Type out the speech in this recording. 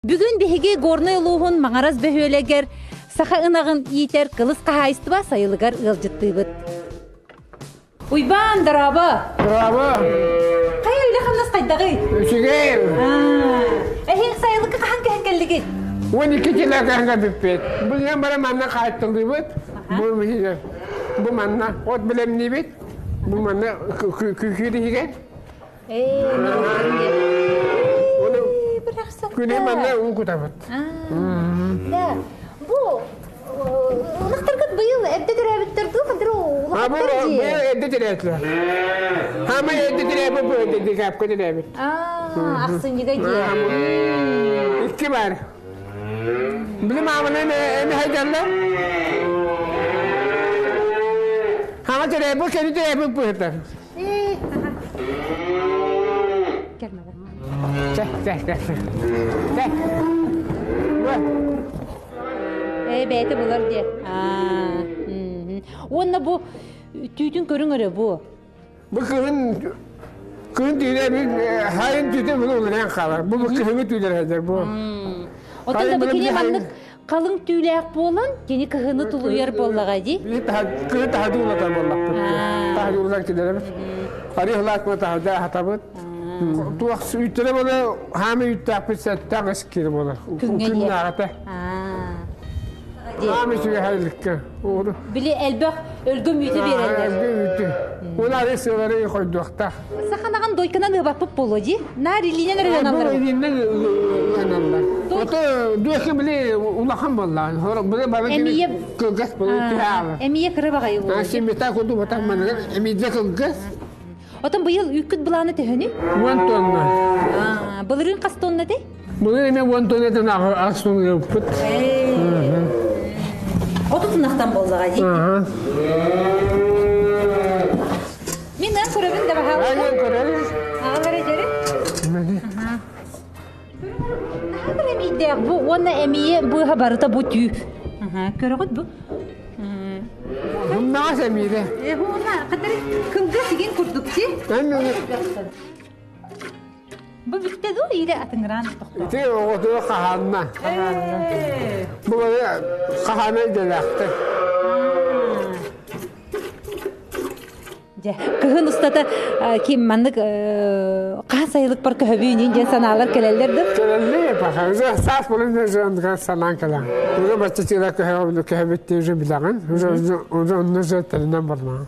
Бүгүн биһиги Горнай улууһун Маҥарас бөһүөлэгэр саха ынаҕын иитэр кылыс хаһаайыстыба сайылыгар ыалдьыттыыбыт. Уйбаан, дорообо! Дорообо! Хайа үлэ-хамнас хайдаҕый? Үчүгэй! Эһиил сайылыкка хаһан кэһэн кэллигит? 12 кило кэһэн кэлбиппит. Бу бары манна хаайтыллыыбыт. Бу бу манна от бэлэмниибит. Бу манна күкүүр иһигэр. Күнү манна уу кутабыт. Да. Бу ынахтаргыт быйыл эрдэ төрөөбүттэр дуу, хантыр улахаттар дии. Быйыл эрдэ төрөөтүлэр. Хама эрдэ төрөөбүт, бу эрдэ декабрьга төрөөбүт. Аа, ахсынньыга дии. Икки бар. Били мааманан эми хайдаллар. Хама төрөөбүт, кени төрөөбүт быһытар. Ээ бэйэтэ булар диэ. Уонна бу түүтүн көрүҥ эрэ бу. Бу кыһын кыһын түүлэ хайын түүтэ буну уларыйан хаалар. Бу кыһыҥҥы түүлэр сылдьар бу. Оттон да бу кини маннык Халыҥ түүлээх буолан, кини кыһыны тулуйар буоллаҕа дии. Кыһын таһырдьа улатар буоллахпыт. Таһырдьа улатан киллэрэбит. Арыы хылаатма таһырдьа аһатабыт. Туох үүттэрэ буола, хаамы үүттээхпит сэттээх эскири буолар. Күннээҕитэ. Хаамы үчүгэй хайылыкка. Били элбэх өлгөм үүтү биэрэллэр. Өлгөм үүтү. Уна арыы сыалары хойдуохтаах. Саханаҕын дойканан ыабаппыт буолуо дии. Наар илиинэн эрэ ыаналлар. Бу илиинэн ыаналлар. Ото дуэхи били улахан буолла. Били бары Эмиэ кылгас буолу түһэ Эмиэ кыра баҕайы буолуо. Симмета курдук батах маныгар эмиэ кылгас. Отон быйыл үүккүт былаана төһөнүй? 10 тонна. Былырыын хас тонна этэй? Былырыын эмиэ 10 тоннатан аҕыс тонна ыппыт. 30 ынахтан буоллаҕа дии. Мин эн көрөбүн да баһаалыста. Эн көрөбүн. Аҕалар эдьэри. Наһаа эмиийдээх бу уонна эмиийэ быыһа барыта бу түү. Көрөҕүт бу? Хумнаҕас эмиирэ. Хуна хатары кылгас игин курдук ти. Бу бүттэ дуу иирэ атыҥыраан тохтоо. Ити оҕотугар хаһаанна. Бу хаһаана идэлээхтэр. Дьэ, кыһын устата ким маннык хаһан сайылыкпар көһөбүүнүн диэн санаалар кэлэллэр да? Кэлэллэр паха. Уже саас булун санаан кэлэн. Уже бачча чыла көһөбүт уже билэҕин. Уже уже онно уже тэринэн барнаҕын.